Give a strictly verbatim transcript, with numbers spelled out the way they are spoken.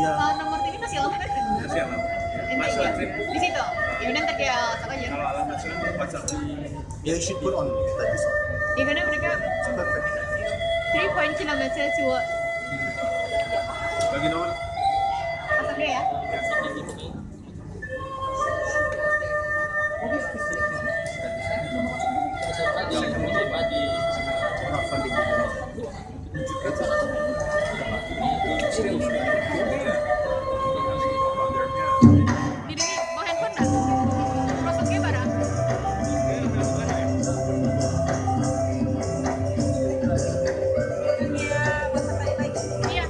Ya. Eh, nomor T V masih lama kan? Masih lama. Ini masih ya. Di situ. Ya udah, ntar dia WhatsApp aja. Kalau alamat saya WhatsApp di. Ya, you should put on that this one. Di mana mereka? Perfect. Three point kilometer to what? Bagi nomor. Masuk dulu ya. Diri bawa handphone dah. Prosesnya barang. Iya.